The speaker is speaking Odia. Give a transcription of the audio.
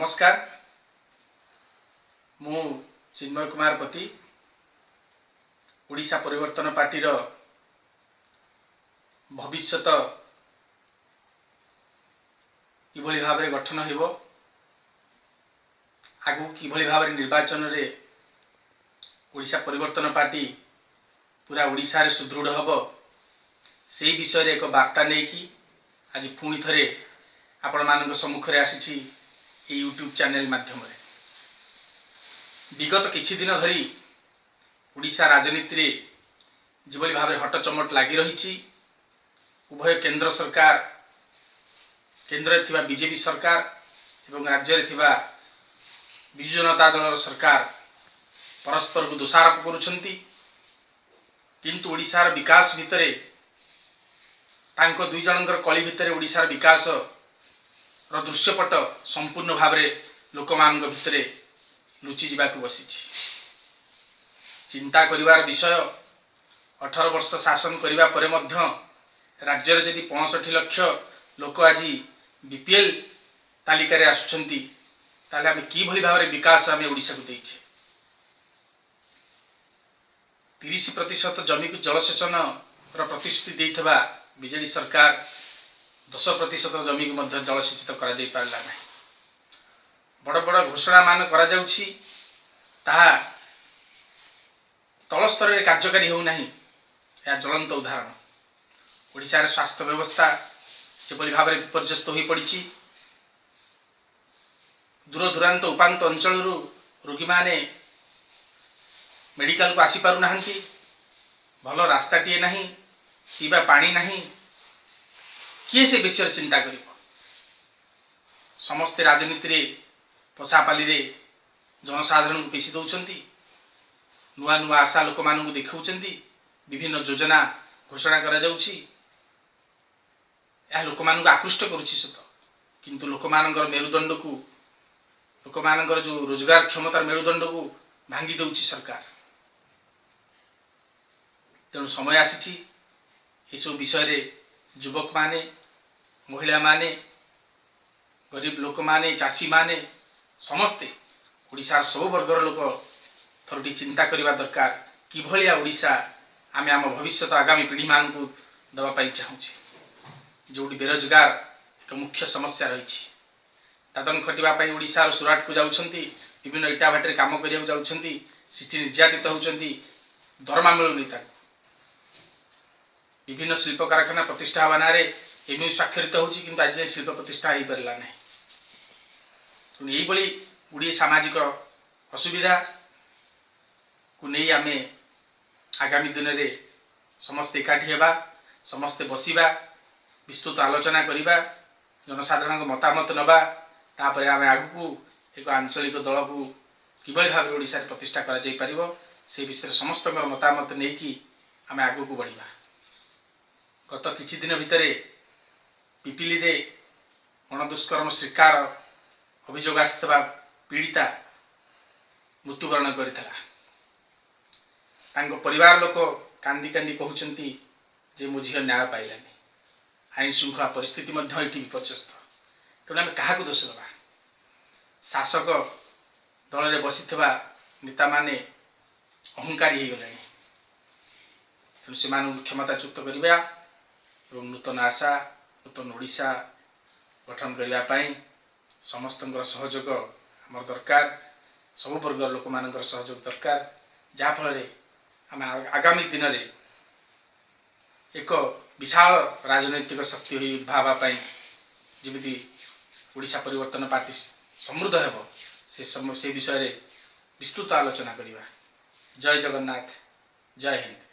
ନମସ୍କାର, ମୁଁ ଚିନ୍ମୟ କୁମାର ପତି, ଓଡ଼ିଶା ପରିବର୍ତ୍ତନ ପାର୍ଟିର ଭବିଷ୍ୟତ କିଭଳି ଭାବରେ ଗଠନ ହେବ, ଆଗକୁ କିଭଳି ଭାବରେ ନିର୍ବାଚନରେ ଓଡ଼ିଶା ପରିବର୍ତ୍ତନ ପାର୍ଟି ପୁରା ଓଡ଼ିଶାରେ ସୁଦୃଢ଼ ହେବ, ସେଇ ବିଷୟରେ ଏକ ବାର୍ତ୍ତା ନେଇକି ଆଜି ପୁଣି ଥରେ ଆପଣମାନଙ୍କ ସମ୍ମୁଖରେ ଆସିଛି ଏଇ ୟୁଟ୍ୟୁବ୍ ଚ୍ୟାନେଲ୍ ମାଧ୍ୟମରେ। ବିଗତ କିଛି ଦିନ ଧରି ଓଡ଼ିଶା ରାଜନୀତିରେ ଯେଭଳି ଭାବରେ ହଟଚମଟ ଲାଗି ରହିଛି, ଉଭୟ କେନ୍ଦ୍ର ସରକାର, କେନ୍ଦ୍ରରେ ଥିବା ବିଜେପି ସରକାର ଏବଂ ରାଜ୍ୟରେ ଥିବା ବିଜୁ ଜନତା ଦଳର ସରକାର ପରସ୍ପରକୁ ଦୋଷାରୋପ କରୁଛନ୍ତି, କିନ୍ତୁ ଓଡ଼ିଶାର ବିକାଶ ଭିତରେ ତାଙ୍କ ଦୁଇ ଜଣଙ୍କର କଳି ଭିତରେ ଓଡ଼ିଶାର ବିକାଶର ଦୃଶ୍ୟପଟ ସମ୍ପୂର୍ଣ୍ଣ ଭାବରେ ଲୋକମାନଙ୍କ ଭିତରେ ଲୁଚିଯିବାକୁ ବସିଛି। ଚିନ୍ତା କରିବାର ବିଷୟ, 18 ବର୍ଷ ଶାସନ କରିବା ପରେ ମଧ୍ୟ ରାଜ୍ୟରେ ଯଦି 65 ଲକ୍ଷ ଲୋକ ଆଜି ବିପିଏଲ୍ ତାଲିକାରେ ଆସୁଛନ୍ତି, ତାହେଲେ ଆମେ କିଭଳି ଭାବରେ ବିକାଶ ଆମେ ଓଡ଼ିଶାକୁ ଦେଇଛେ? 30% ଜମିକୁ ଜଳସେଚନର ପ୍ରତିଶ୍ରୁତି ଦେଇଥିବା ବିଜେଡ଼ି ସରକାର 10% ଜମିକୁ ମଧ୍ୟ ଜଳସେଚିତ କରାଯାଇ ପାରିଲା ନାହିଁ। ବଡ଼ ବଡ଼ ଘୋଷଣାମାନ କରାଯାଉଛି, ତାହା ତଳ ସ୍ତରରେ କାର୍ଯ୍ୟକାରୀ ହେଉନାହିଁ। ଏହା ଜ୍ୱଳନ୍ତ ଉଦାହରଣ। ଓଡ଼ିଶାର ସ୍ୱାସ୍ଥ୍ୟ ବ୍ୟବସ୍ଥା ଯେପରି ଭାବରେ ବିପର୍ଯ୍ୟସ୍ତ ହୋଇପଡ଼ିଛି, ଦୂର ଦୂରାନ୍ତ ଉପାନ୍ତ ଅଞ୍ଚଳରୁ ରୋଗୀମାନେ ମେଡ଼ିକାଲକୁ ଆସିପାରୁନାହାନ୍ତି, ଭଲ ରାସ୍ତାଟିଏ ନାହିଁ, ପିଇବା ପାଣି ନାହିଁ। କିଏ ସେ ବିଷୟରେ ଚିନ୍ତା କରିବ? ସମସ୍ତେ ରାଜନୀତିରେ ପଶାପାଲିରେ ଜନସାଧାରଣଙ୍କୁ ପିସି ଦେଉଛନ୍ତି, ନୂଆ ନୂଆ ଆଶା ଲୋକମାନଙ୍କୁ ଦେଖାଉଛନ୍ତି, ବିଭିନ୍ନ ଯୋଜନା ଘୋଷଣା କରାଯାଉଛି। ଏହା ଲୋକମାନଙ୍କୁ ଆକୃଷ୍ଟ କରୁଛି ସତ, କିନ୍ତୁ ଲୋକମାନଙ୍କର ମେରୁଦଣ୍ଡକୁ, ଲୋକମାନଙ୍କର ଯେଉଁ ରୋଜଗାର କ୍ଷମତାର ମେରୁଦଣ୍ଡକୁ ଭାଙ୍ଗି ଦେଉଛି ସରକାର। ତେଣୁ ସମୟ ଆସିଛି ଏସବୁ ବିଷୟରେ ଯୁବକମାନେ, ମହିଳାମାନେ, ଗରିବ ଲୋକମାନେ, ଚାଷୀମାନେ, ସମସ୍ତେ ଓଡ଼ିଶାର ସବୁ ବର୍ଗର ଲୋକ ଥରୁଟି ଚିନ୍ତା କରିବା ଦରକାର, କିଭଳିଆ ଓଡ଼ିଶା ଆମେ ଆମ ଭବିଷ୍ୟତ ଆଗାମୀ ପିଢ଼ିମାନଙ୍କୁ ଦେବା ପାଇଁ ଚାହୁଁଛେ, ଯେଉଁଠି ବେରୋଜଗାର ଏକ ମୁଖ୍ୟ ସମସ୍ୟା ରହିଛି। ଦାଦନ ଖଟିବା ପାଇଁ ଓଡ଼ିଶାର ସୁରାଟକୁ ଯାଉଛନ୍ତି, ବିଭିନ୍ନ ଇଟା ଭାଟିରେ କାମ କରିବାକୁ ଯାଉଛନ୍ତି, ସେଠି ନିର୍ଯାତିତ ହେଉଛନ୍ତି, ଦରମା ମିଳୁନି ତାକୁ। ବିଭିନ୍ନ ଶିଳ୍ପ କାରଖାନା ପ୍ରତିଷ୍ଠା ହେବା ନାଁରେ ଏମିତି ସ୍ୱାକ୍ଷରିତ ହେଉଛି, କିନ୍ତୁ ଆଜି ଯାଏଁ ଶିଳ୍ପ ପ୍ରତିଷ୍ଠା ହୋଇପାରିଲା ନାହିଁ। ତେଣୁ ଏଇଭଳି ଗୁଡ଼ିଏ ସାମାଜିକ ଅସୁବିଧାକୁ ନେଇ ଆମେ ଆଗାମୀ ଦିନରେ ସମସ୍ତେ ଏକାଠି ହେବା, ସମସ୍ତେ ବସିବା, ବିସ୍ତୃତ ଆଲୋଚନା କରିବା, ଜନସାଧାରଣଙ୍କ ମତାମତ ନେବା। ତାପରେ ଆମେ ଆଗକୁ ଏକ ଆଞ୍ଚଳିକ ଦଳକୁ କିଭଳି ଭାବରେ ଓଡ଼ିଶାରେ ପ୍ରତିଷ୍ଠା କରାଯାଇପାରିବ, ସେ ବିଷୟରେ ସମସ୍ତଙ୍କର ମତାମତ ନେଇକି ଆମେ ଆଗକୁ ବଢ଼ିବା। ଗତ କିଛି ଦିନ ଭିତରେ ପିପିଲିରେ ଗଣଦୁଷ୍କର୍ମ ଶିକାର ଅଭିଯୋଗ ଆସିଥିବା ପୀଡ଼ିତା ମୃତ୍ୟୁବରଣ କରିଥିଲା। ତାଙ୍କ ପରିବାର ଲୋକ କାନ୍ଦି କାନ୍ଦି କହୁଛନ୍ତି ଯେ ମୋ ଝିଅ ନ୍ୟାୟ ପାଇଲାନି। ଆଇନ ଶୃଙ୍ଖଳା ପରିସ୍ଥିତି ମଧ୍ୟ ଏଠି ବିପର୍ଯ୍ୟସ୍ତ। ତେଣୁ ଆମେ କାହାକୁ ଦୋଷ ଦେବା? ଶାସକ ଦଳରେ ବସିଥିବା ନେତାମାନେ ଅହଙ୍କାରୀ ହେଇଗଲେଣି। ତେଣୁ ସେମାନଙ୍କୁ କ୍ଷମତାଚ୍ୟୁତ କରିବା ଏବଂ ନୂତନ ଆଶା, ନୂତନ ଓଡ଼ିଶା ଗଠନ କରିବା ପାଇଁ ସମସ୍ତଙ୍କର ସହଯୋଗ ଆମର ଦରକାର, ସବୁ ବର୍ଗର ଲୋକମାନଙ୍କର ସହଯୋଗ ଦରକାର, ଯାହାଫଳରେ ଆମେ ଆଗାମୀ ଦିନରେ ଏକ ବିଶାଳ ରାଜନୈତିକ ଶକ୍ତି ହୋଇ ଉଦ୍ଭାବ ହେବା ପାଇଁ ଯେମିତି ଓଡ଼ିଶା ପରିବର୍ତ୍ତନ ପାର୍ଟି ସମୃଦ୍ଧ ହେବ, ସେ ବିଷୟରେ ବିସ୍ତୃତ ଆଲୋଚନା କରିବା। ଜୟ ଜଗନ୍ନାଥ, ଜୟ ହିନ୍ଦ।